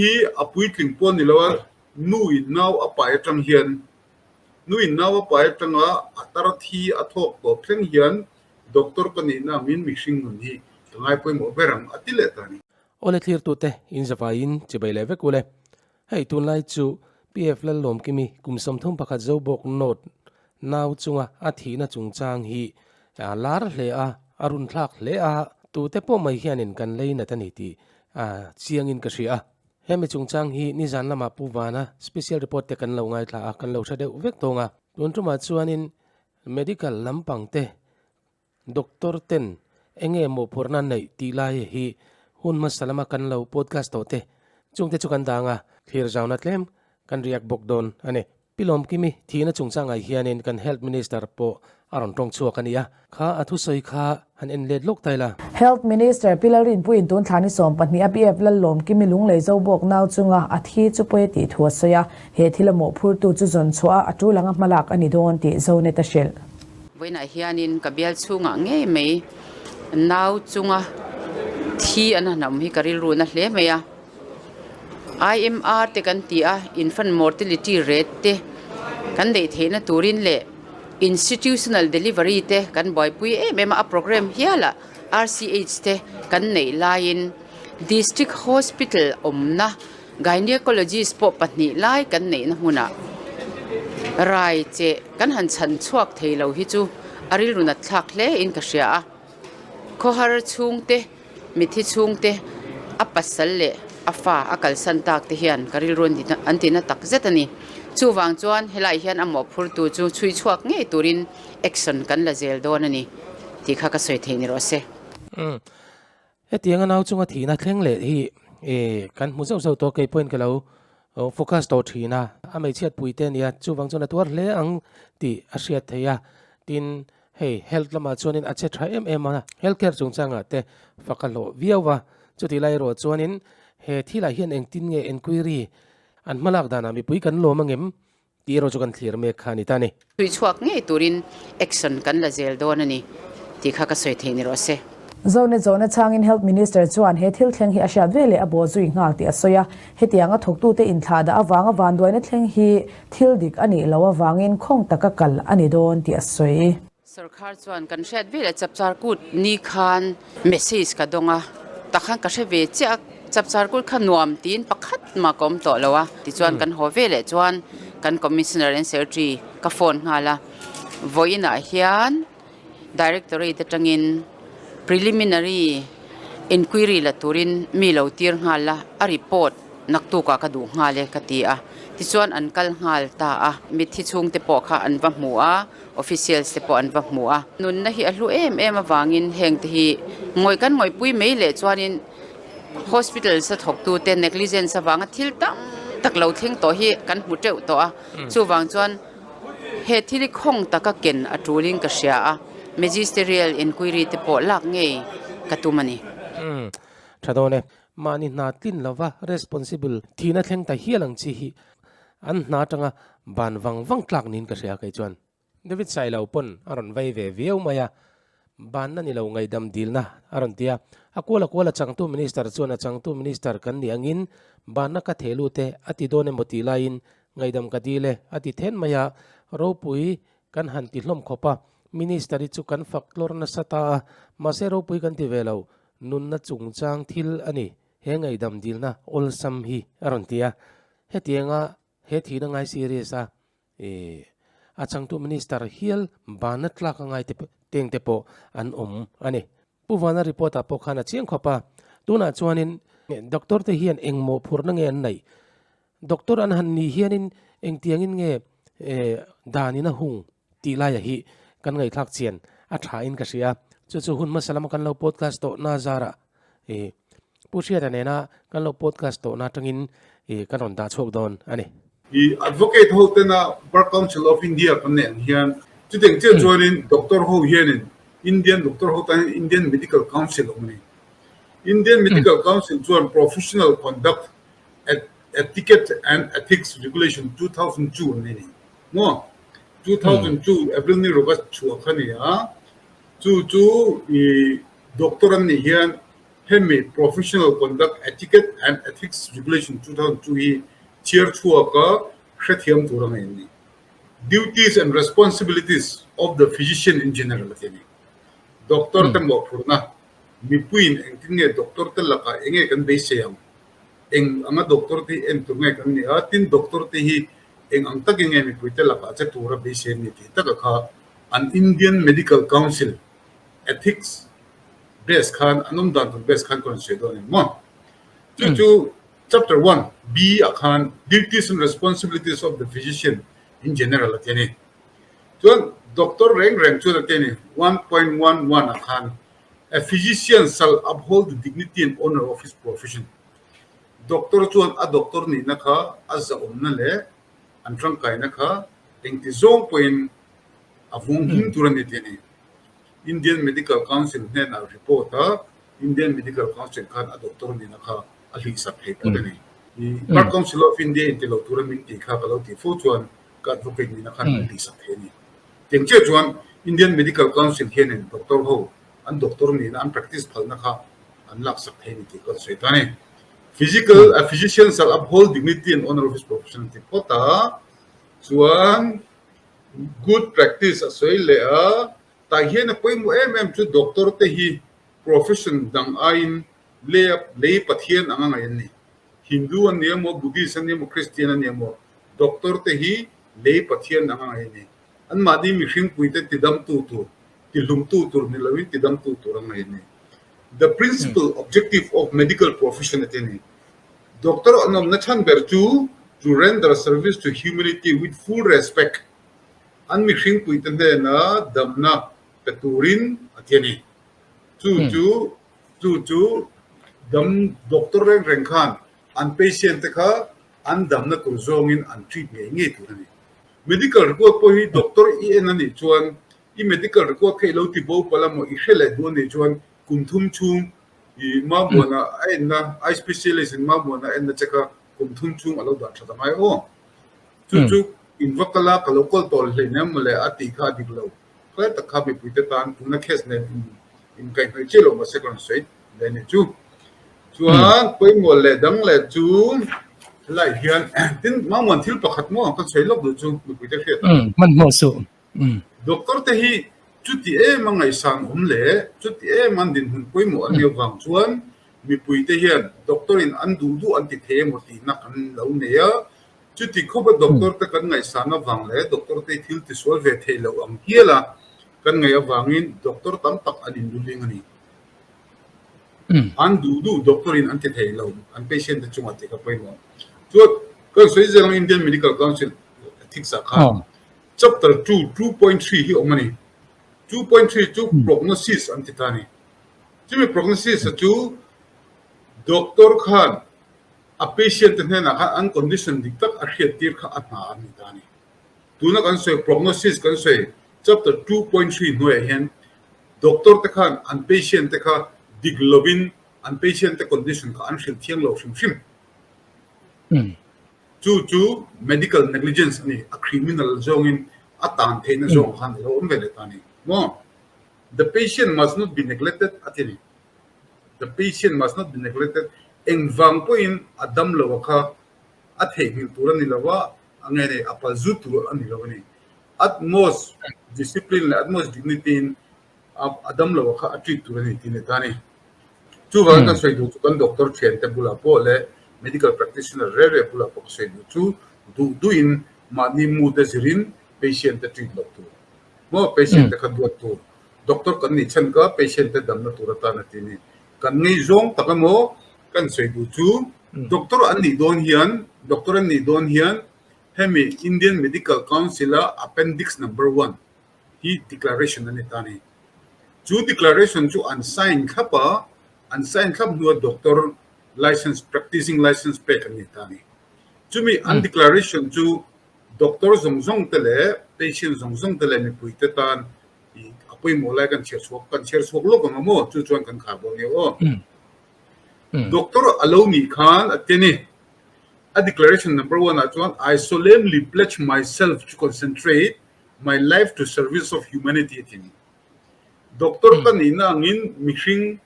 hi a puitling pawh a ni lo a, nu in nau a pai atang hian, nu in nau a pai atanga a tar thi a thawk tawp thleng hian doctor ka nihna angin mihring nun hi ka ngai pawimawh ber ang a ti leh ta a ni. Awle thlirtute in zavaiin chibai leh vek ule. Hei tunlai chu PF Lallawmkimi kum 31 zo bawk note nau chunga a thihna chungchang hi a lar hle a, a runthlak hle a, tute pawh mai hianin kan lei nat a ni tih chiangin ka hria a. Hemi chungchang hi nizan lamah Pu Vana special report te kan lo ngaithla a, kan lo hre deuh vek tawng a. Tun tumah chuanin medical lampang te Doctor ten enge mawhphurhna neih tih lai hi hun hmasa lama kan lo podcast tawh te chungte chu kan dang a, thlir zauna tlem kan riak bawk dawn a ni. Pi Lawmkimi thihna chungchangah hianin kan Health Minister pawh a rawn tawng chhuak a ni a, kha a thusawi kha han en let lawk ta ila. Health Minister Pi Lalrinpuiin tun thla ni 20 a PF Lallawmkimi lunglei zo bawk nau chunga a thi chu pawi a tih thu a sawi a, he thil a mawhphurtu chu zawn chhuah a a tul anga hmalak a ni dawn tih Zonet a hrilh. Vawiinah hianin ka bial chhungah ngei mai nau chunga thi an han awm hi ka rilru na hle mai a. IMR te kan ti a, Infant Mortality Rate te kan neih theihna turin leh Institutional Delivery te kan buaipui em em a, a programme hialah RCH te kan neih laiin District Hospital awmna Gynaecologist pawh pahnih lai kan neihna hmunah rai che kan han chhan chhuak thei lo hi chu a rilru nat thlak hle in ka hria a. Khawhar chhungte, mithi chhungte, a pasal leh a fa a kalsan tak te hian ka rilru an tina tak zet a ni. Chuvang chuan helai hian a mawhphurtu chu chhui chhuak ngei turin action kan la zel dawn a ni tih kha ka sawi thei ni rawh se. Hetianga nau chunga thihna thleng leh hi kan hmu zauh zauh tawh kei pawhin ka lo focus tawh thin a, a hmeichhiat pui te ania chuvang chuan a tuar hle ang tih a hriat theih a, tin hei health lamah chuanin a che tha em em a, health care chungchangah te fak a hlawh viau a, chutih lai erawh chuanin he thilah hian engtin nge enquiry an hmalak danah mipui kan lawm angem tih erawh chu kan thlir mek kha a ni ta a ni. Tui chhuak ngei turin action kan la zel dawn a ni tih kha ka sawi thei ni rawh se. Zone zawhna changin Health Minister chuan he thil thleng hi a hriat ve leh a bawh zui nghal tih a sawi a. Hetianga thawktute inthlah dah avanga vanduaina thleng hi thil dik a nih loh avangin khawng taka kal a ni dawn tih a sawi. Sorkar chuan kan hriat ve leh Chapchar Kut ni khan message ka dawng a, takhan ka hre ve chiah a, Chapchar Kut kha nuam tiin pakhat mah ka awm tawh lo a, tichuan kan haw ve leh chuan kan Commissioner and Secretary ka phone nghal a, vawiinah hian Directorate atangin preliminary inquiry la turin mi lo tir nghal a, a report naktukah ka duh nghal e ka ti a, tichuan an kal nghal ta a, mitthi chhungte pawh kha an va hmu a. Officials te pawh an va hmu a. Nunna hi a hlu em em avangin heng te hi ngawih kan ngawihpui mai leh chuanin hospitals a thawktu te negligence avanga thil tam tak lo thleng tawh hi kan hmu teuh tawh a. Chuvang chuan he thil hi khawng taka ken a tulin ka hria a, magisterial inquiry te pawh lak ngei ka tum a ni. Umm tha dawn e. Mahni hna tlin lova responsible thihna thleng ta hial ang chi hi An hna atanga ban vang vang tlak niin ka hria kei chuan. David Sailo pawn a rawn vei ve viau mai a, banna ni lo ngaihdam dilna a rawn ti a. A kual a kual a changtu minister chuan a changtu minister kan nih angin banna ka theh lut e a ti dawn emaw tih laiin ngaihdam ka dil e a ti then mai a, ropui kan han ti hlawm khawp a, minister hi chu kan fak tlawr nasa ta a, mahse ropui kan ti ve lo, nunna chungchang thil a ni. He ngaihdam dilna awlsam hi a rawn ti a, hetianga he thihna ngai serious a ih a changtu minister hial bana tlak a ngai te teng te pawh an awm a ni. Pu Vana report ah pawh khan a chiang khawp a, tunah chuanin doctor te hian eng mawhphurhna nge an neih? Doctor an han nih hianin engtiangin nge danin a hung tih laia hi kan ngaihthlak chian a tha in ka hria. Chu chu hun hmasa lama kan lo podcast tawh na zarah Pu Hriata nena kan lo podcast tawh na atangin kan rawn dah chhuak dawn a ni. I advocate ho tena Bar Council of India kan neih ang hian chutiang chiah chuanin doctor ho hianin Indian doctor ho tan hian Indian Medical Council a awm a ni. Indian Medical Council chuan Professional Conduct Etiquette and Ethics Regulation 2002 an nei a ni. Maw? 2002 April ni rawk a chhuah kha a ni a. Chu chu i doctor an nih hian Hemi Professional Conduct Etiquette and Ethics Regulation 2002 hi chhiar chhuaka hrethiam tur a ngaih a ni. Duties and Responsibilities of the Physician in General a ti a ni. Doctor te mawhphurhna, Mipuiin engtin nge doctor te lakah enge kan beisei ang? Eng anga doctor te hi en tur nge kan ni a? Tin, doctor te hi eng ang takin nge mipui te lakah che tura beisei an ni tih taka kha an Indian Medical Council Ethics base khan an awm dan tur base khan ka rawn sawi dawn a ni maw? Chu chu chapter one B ah khan duties and responsibilities of the physician in general a ti a ni. Chuan doctor reng reng chuan a ti a ni 1.11 ah khan a physician shall uphold the dignity and honour of his profession. Doctor chuan a doctor nihna kha a zahawmna leh an tangkaina kha engti zawng pawhin a vawng him tur a ni ti a ni. Indian Medical Council hnenah report a, Indian Medical Council khan a doctor nihna kha a hlihsak thei phawt a ni. Bar Council of India in ti lo tura min tih kha ka lo tih fo chuan ka advocate nihna khan min hlihsak thei a ni. Tiang chiah chuan Indian Medical Council hianin doctor ho an doctor nihna an practice phalna kha an laksak thei a ni tih ka sawi ta a ni. Physical, a physician shall uphold dignity and honour of his profession a ti phawt a, chuan Good practice a sawi leh a, tah hian a pawimawh em em chu doctor te hi profession dang aiin lei a lei Pathian anga ngaih an ni. Hindu an ni emaw, Buddhist an ni emaw, Christian an ni emaw, doctor te hi lei Pathian anga ngaih an ni. Anmahni mihringpui te tidamtu tur, tihlumtu tur ni loin tidamtu tur a ngaih an ni. The principal objective of medical profession a ti a ni. Doctor an awmna chhan ber chu to render service to humanity with full respect, an mihringpuite hnena damna pe turin a ti a ni. Chu chu chu chu dam doctor reng reng khan an patient te kha an damna tur zawngin an treat ngei ngei tur a ni. Medical record pawh hi doctor i en a nih chuan i medical record kha i lo ti bo palh a maw i hre leh duh a nih chuan kum thum chhung I Mamuana a enna, eye specialist in Mamuana a enna che kha kum thum chhung a lo dah that a ngai aw. Chu chu in va kal a, ka lo kawl tawl hlei nen mawle a tih kha a dik lo. Khalai tak kha mipuite tan tuna case nen in in kaihhnawih chiah lo mahse ka rawn sawi leh nih chu. Chuan pawimawh leh dang leh chu helai hian tin Mamuan thil pakhat maw ka sawi lawk duh chu mipuite hriat ang. Hmanhmawh suh. Doctor te hi chuti em a ngaihsan awm leh chuti em an dinhmun pawimawh an nih avang chuan mipuite hian doctor in an duh duh an ti thei emaw tihna kan lo nei a. Chuti khawpa doctor te kan ngaihsan avang leh doctor te hi thil tisual ve thei lo ang hial a kan ngaih avangin doctor tam tak an inluling a ni. An duh duh doctor in an ti thei lo an patient te chungah tih kha pawimawh. Chuan kan sawi zel ang Indian Medical Council ethics ah khan Chapter 2, 2.3 hi awm a ni. 2.3 chu prognosis an ti ta a ni. Chumi prognosis a chu doctor khan a patient te hnenah khan an condition dik tak a hriat tir kha a hna an ni ta a ni. Tuna kan sawi prognosis kan sawi chapter 2.3 hnuaiah hian doctor te khan an patient te kha dik lovin an patient te condition kha an hrilh thiang lo hrim hrim. Chu chu medical negligence a ni, a criminal zawngin a tan theihna zawng khan a lo awm ve leh ta a ni maw? The patient must not be neglected a ti a ni. The patient must not be neglected engvang pawhin a dam lo a kha a theihnghilh tur a ni lo a, a nge nei a pal zut tur a ni lo a ni. Utmost discipline leh utmost dignity in a dam lo a kha a treat tur a ni tih a ni ta a ni. Chuvangin kan sawi duh chu kan doctor thiante bulah pawh leh medical practitioner reng reng bulah pawh ka sawi duh chu duh duhin mahni mood a zirin patient te treat loh tur maw patient te kha duat tur doctor kan nih chhan kha patient te damna tur atan a ti a ni. Kan ngaihzawng tak emaw kan sawi duh chu doctor an nih dawn hian doctor an nih dawn hian hemi Indian Medical Council a appendix number one hi declaration a ni ta a ni. Chu declaration chu an sign thlap a, an sign thlap hnua doctor license, practicing license pek an ni ta a ni. Chumi an declaration chu doctor zawng zawng te leh patient zawng zawng te leh mipui te tan i a pawimawh lai kan chhiar chhuak, kan chhiar chhuak lawk ang a maw? Chu chuan kan khar dawn nia aw. Doctor a lo nih khan a ti a ni. A declaration number one ah chuan I solemnly pledge myself to concentrate My life to service of humanity a ti ni. Doctor ka nihna angin mihring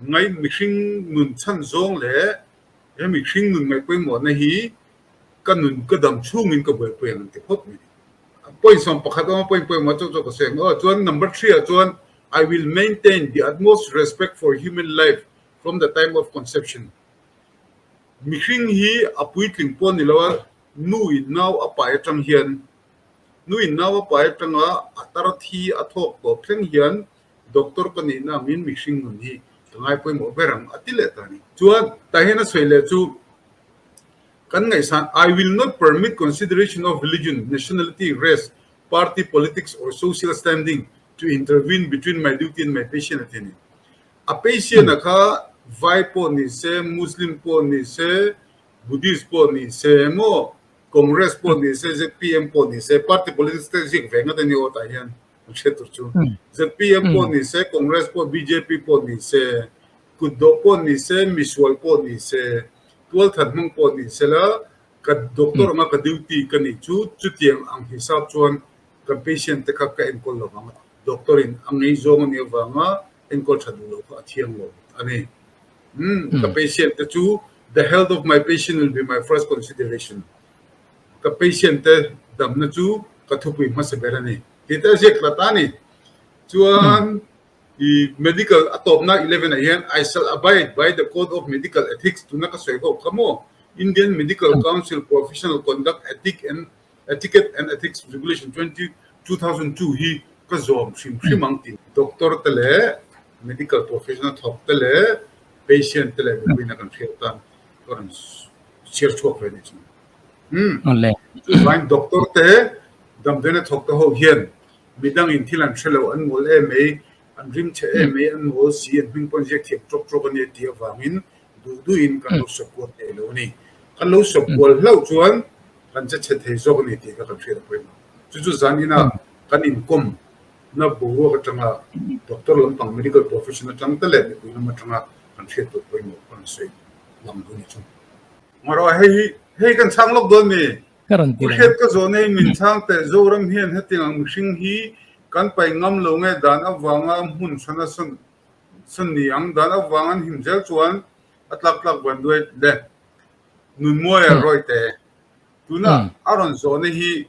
Ngai mihring nun chhan zawng leh he mihring nun ngaih pawimawhna hi ka nun ka dam chhungin ka buaipui ang an ti phawt mai. Point 11 awm a, point pawimawh chauh chauh ka sawi ang aw. Chuan number 3 ah chuan I will maintain the utmost respect for human life from the time of conception. Mihring hi a puitling pawh ni lo a, nu in nau a pai atang hian nu in nau a pai atanga a tar thi a thawk tawp thleng hian doctor ka nihna angin mihring nun hi ka ngai pawimawh ber ang a ti leh ta a ni. Chuan tah hian a sawi leh chu kan ngaihsan I will not permit consideration of religion, nationality, race, party politics or social standing to intervene between my duty and my patient a ti a ni. A patient a kha Vai pawh ni se, Muslim pawh ni se, Buddhist pawh ni se emaw, Congress pawh ni se, zpm pawh ni se, party politics te zik ve ngat a ni aw tah hian an hriat tur chu. Zpm pawh ni se, Congress pawh, bjp pawh ni se, kutdawh pawh ni se, misual pawh ni se, tualthat hmang pawh ni se la, ka doctor anga ka duty ka nih chu chutiang ang hisap chuan kan patient te kha ka enkawl lo vang a, doctor in a ngei zawng a nih avanga enkawl tha duh loh kha a thiang lo a ni. Umm ka patient te chu the health of my patient will be my first consideration. Ka patient te damna chu ka thupui hmasa ber a ni tih te a ziak tlat a ni. Chuan i medical a tawpna 11 ah hian I shall abide by the code of medical ethics tuna ka sawi ho kha maw Indian Medical Council Professional Conduct Ethic and Etiquette and Ethics Regulation 2002 hi ka zawm hrim hrim ang tih doctor te leh medical professional thawk te leh patient te leh mipuiin a kan hriat tan ka rawn chhiar chhuak ve a nih chu. Umm chuvangin doctor te damdawiina thawk te ho hian midangin thil an hre lo an mawl em mai an rim chhe em mai an mawl si an hming pawn ziak thiam tawk tawk a nia tih avangin duh duhin kan lo sawp kual thei lo a ni. Kan lo sawp kual hlauh chuan kan che chhe thei zawk a ni tih kha kan hriat a pawimawh. Chu chu zan ina kan inkawm na boruak atanga doctor lampang medical profession atang te leh mipui lam atanga kan hriat tur pawimawh kan rawn sawi lang duh a ni chu. Ngarawh hei hi hei kan chhang lawk dawn mi? Ka rawn ti Pu Hriat ka zawh nei min chhang teh Zoram hian hetiang ang mihring hi kan pai ngam lo nge dan avanga hmun hrana sawn sawn ni ang dan avang an him zel chuan a tlak tlak van duai le. Nunmuaia Rawite, tuna a rawn zawhna hi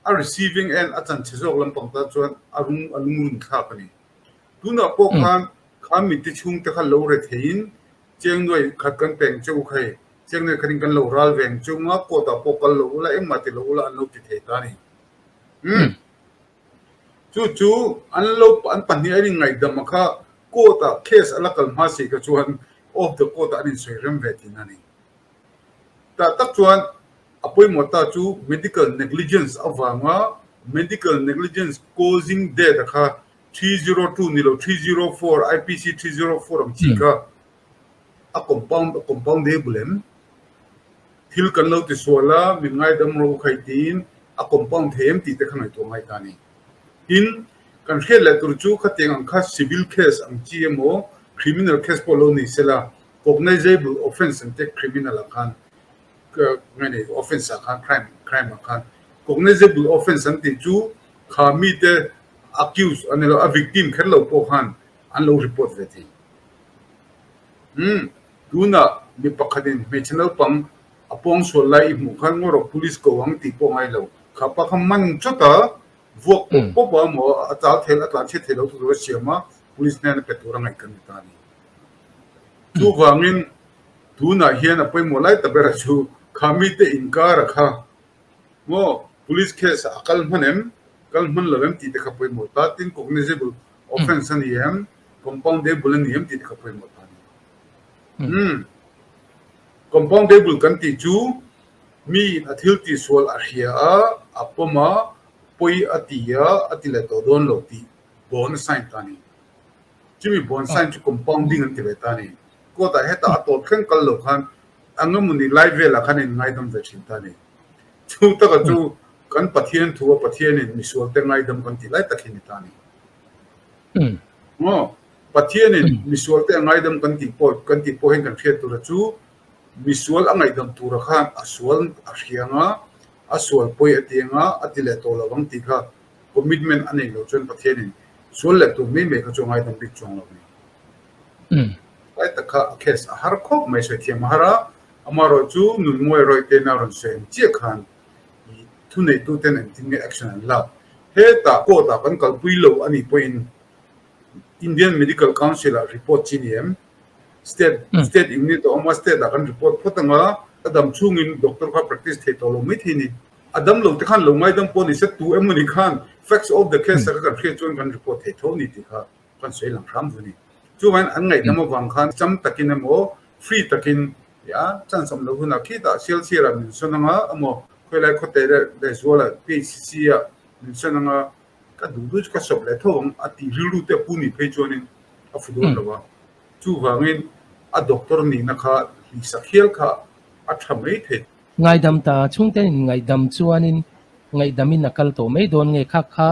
a receiving end a chanchhe zawk lampang tan chuan a rung a lungrun thlak a ni. Tunah pawh khan kha mite chhungte kha lo re theiin chengnuai khat kan peng che u khai, chengnuai khatin kan lo ral veng che u nga, court ah pawh kal lo ula, engmah ti lo ula an lo ti thei ta a ni. Umm. Chu chu an lo an pahnih an inngaihdam a kha court ah case a la kal hma si kha chuan off the court ah an insawi rem ve thin a ni. Tah tak chuan a pawimawh ta chu medical negligence avanga medical negligence causing death a kha 302 ni lo 304 IPC 304 ang chi kha a compound a compoundable em? Thil kan lo ti sual a, min ngaidam rawh u khai tiin a compound thei em tih te kha ngaihtuah ngai ta a ni. Tin, kan hriat leh tur chu khatiang ang kha civil case ang chi emaw criminal case pawh lo ni sela cognizable offence ang te criminal ah khan ngai nei offence ah khan crime crime ah khan cognizable offence an tih chu kha mite accused a ni lo a victim kher lo pawh khan an lo report ve thei. Umm, tunah mi pakhatin hmeichhe naupang a pawng sual lai i hmuh khan ngaw rawh police ko ang tih pawh ngai lo. Kha pa kha man chawt a, vuak pawp pawp a maw a chal thei a tlan chhiat thei lo tur a siam a, police hnen a pe tur a ngaih kan ni ta a ni. Chuvangin tunah hian a pawimawh lai ta ber a chu kha mite inkar a kha maw police case a kal hman em, kal hman lo em tih te kha pawimawh ta, tin cognizable offence a ni em, compoundable a ni em tih te kha pawimawh ta a ni. Umm. Compoundable kan tih chu mi in a thil tihsual a hria a, a pawm a, pawi a ti a, a ti leh tawh dawn lo tih bond sign ta a ni. Chumi bond sign chu compounding an ti ve ta a ni. Court ah hetah a tawp thleng kal lo khan eng emaw ni lai velah khan a inngaidam ve thin ta a ni. Chu taka chu kan Pathian thu a Pathianin misualte ngaidam kan tih lai tak hi ni ta a ni. Maw? Pathianin misualte a ngaidam kan tih pawh kan tih pawh hian kan hriat tura chu misual a ngaihdam tura khan a sual a hriang a, a sual pawi a ti ang a, a ti leh tawh lo ang tih kha commitment a nei lo chuan Pathianin sual leh tur mai mai kha chu a ngaidam bik chuang lo a ni. Lai tak kha a case a har khawp mai sawi thiam a har a, amaherawhchu Nunmuai rawih te na rawn sawi ang chiah khan i thuneitu ten engtin nge action an lak. Hetah court ah kan kalpui lo a nih pawhin Indian Medical Council ah report chi ni em? State state unit a awm a, state ah kan report phawt ang a, a dam chhungin doctor kha practice thei tawh lo mai thei ni. A dam lo te khan lo ngaidam pawh ni se tu emaw ni khan facts of the case a kha kan hriat chuan kan report thei tho ni tih kha kan sawi lang hram vu ni. Chuvangin an ngaihdam avang khan cham takin emaw free takin a chance awm lo hunah khitah Sialsir ah min sawn anga emaw khawilai khawte leh lehzuala PHC ah min sawn anga ka duh duh chu ka sawp leh tho ang a tih rilru te a pu nih phei chuanin a fu dawn lo a. Chuvangin a doctor nihna kha hlihsak hial kha a tha mai thei. Ngaidam ta chhungten in ngaihdam chuanin ngaihdamin a kal tawh mai dawn nge kha kha.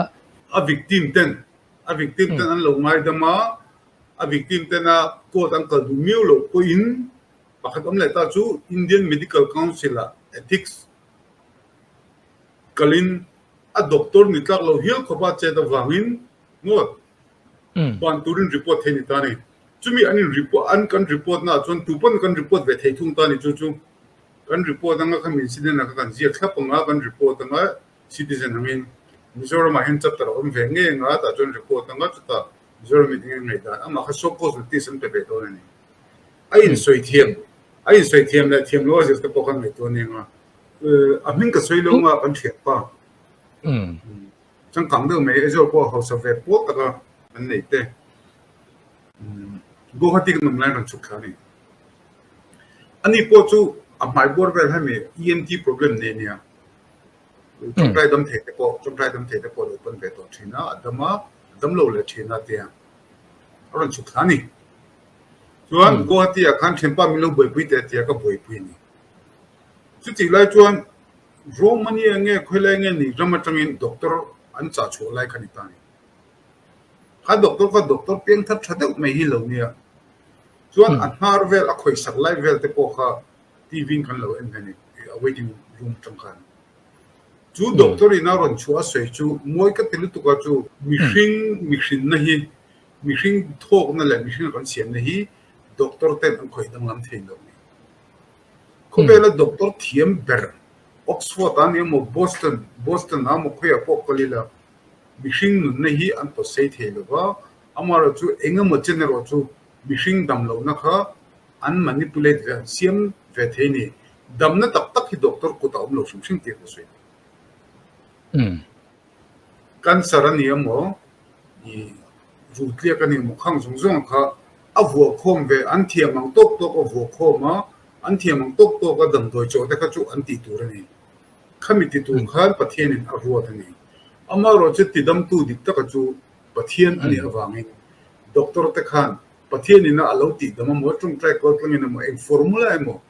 A victim ten a victim ten an lo ngaidam a, a victim tena court an kal duh miau loh pawhin pakhat awm leh ta chu Indian Medical Council ah ethics kalin a doctor ni tlak lo hial khawpa chet avangin ngawt ban turin report thei ni ta a ni. Chumi an in report an kan report naah chuan tupawn kan report ve thei thung ta a ni chu chu kan report anga khami incident ah kha kan ziak thlap anga kan report anga citizen angin Mizoram ah hian chapter a awm ve ngei anga tah chuan report anga chutah Mizoram in enge ngaihdan amah kha show cause notice an pe ve dawn a ni. A insawi thiam a insawi thiam leh thiam lo a zir te pawh khan ngaihtuah a ni anga a hming ka sawi lo anga kan thian pa changkang deuh mai Aizawl pawh a hausa ve pawl taka an nei te Guwahati kan awm lai rawn chhuk thla a ni. Ani pawh chu a hmai buar vel hemi ENT problem nei a nia. Tawngtai dam thei te pawh tawngtai dam thei te pawh lo pan ve tawh thin a, a dam a, a dam lo leh thin a tia a rawn chhuk thla a ni. Chuan Guwahati ah khan thianpa min lo buaipui teh tia ka buaipui a ni. Chutih lai chuan Romania nge khawilai nge ni ram atangin doctor an chah chhuah lai kha ni ta a ni. Kha doctor kha doctor piang thar tha deuh mai hi lo nia. Chuan a hnar vel a khawihsak lai vel te pawh kha TV in kan lo en ve ni a waiting room atang khan. Chu doctor in a rawn chhuah a sawi chu mawi ka ti lutuk a chu mihring mihrinna hi mihring thawkna leh mihring a kan siamna hi doctor ten an khawih danglam thei lo ni. Khawvela doctor thiam ber Oxford ah ni emaw Boston Boston ah emaw khawiah pawh kal ila mihring nunna hi an pawt sei thei lo va, amaherawhchu eng emaw chen erawh chu mihring dam lohna kha an manipulate ve, an siam ve thei ni. Damna tak tak hi doctor kut a awm lo hrim hrim tih ka sawi. Cancer a ni emaw, i ruhtliak a ni emaw khang zawng zawng kha a vuah khawm ve, an thiam ang tawk tawk a vuah khawm a, an thiam ang tawk tawk a damdawi chaw te kha chu an tih tur a ni. Khami ti tur khan Pathianin a ruat a ni. Amaherawhchu tidamtu dik taka chu Pathian a nih avangin doctor te khan Pathian ina a lo tih dam emaw, tawngtai kual tlangin emaw, eng formula emaw,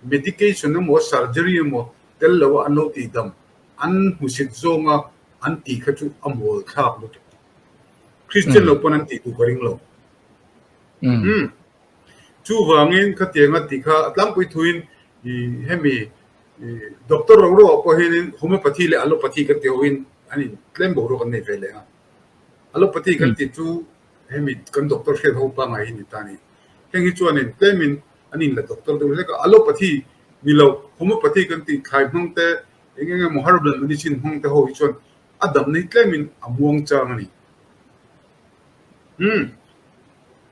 medication emaw, surgery emaw tel lo a an lo tih dam, an hmusit zawnga an tih kha chu a mawl thlak lutuk. Christian lo pawn an tih duh ka ring lo. Umm. Chuvangin khatianga tih kha a tlangpui thuin i hemi doctor ro ro ah pawh hianin homeopathy leh allopathy kan tih hoin an in tlem boruak an nei ve leh a. Allopathy kan tih chu Hemi kan doctor hriat ho pangai hi ni ta ni. Heng hi chuanin tlemin an inla doctor deuh hlek a, allopathy ni lo, homeopathy kan tih thlai hmang te, eng eng emaw herbal medicine hmang te ho hi chuan a damna hi tlemin a muang chang a ni. Umm.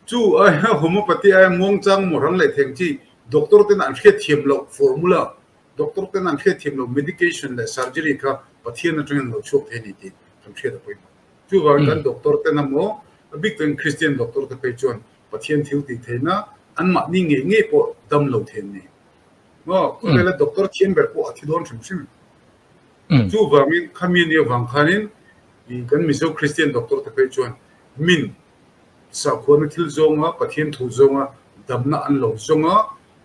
Chu aia homeopathy aia muang chang emaw rang leh theng chi doctor ten an hriat thiam loh formula, doctor ten an hriat thiam loh medication leh surgery kha Pathian atangin lo chhuak thei a ni tih kan hriat a pawimawh. Chuvangin kan doctor ten emaw, a bik takin Christian doctor te phei chuan Pathian thil tih theihna anmahni ngei ngei pawh dam lo thei an ni. Maw, khawvela doctor thiam ber pawh a thi dawn hrim hrim. Chuvangin khami ania vang khanin kan Mizo Christian doctor te phei chuan min sakhuana thil zawnga Pathian thu zawnga damna an lo zawnga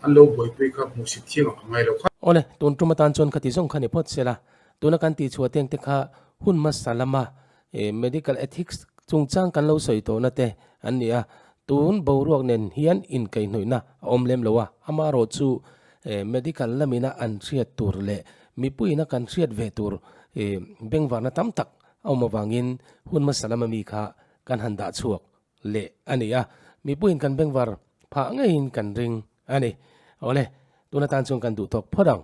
an lo buaipui kha hmuhsit thiam a ka ngai lo kha. Awle, tun tum atan chuan khati zawng kha ni phawt sela, Tuna kan tihchhuah teng te kha hun hmasa lama medical ethics chungchang kan lo sawi tawhna te an ni a, tun boruak nen hian inkaihhnawihna a awm lem lo a, amaherawh chu medical lamina an hriat tur leh mipuiina kan hriat ve tur bengvarna tam tak a awm avangin hun hmasa lama mi kha kan han dah chhuak leh a ni a, mipuiin kan bengvar. phah ngeiin kan ring a ni. Awle, tun atan chuan kan duhtawk phawt ang.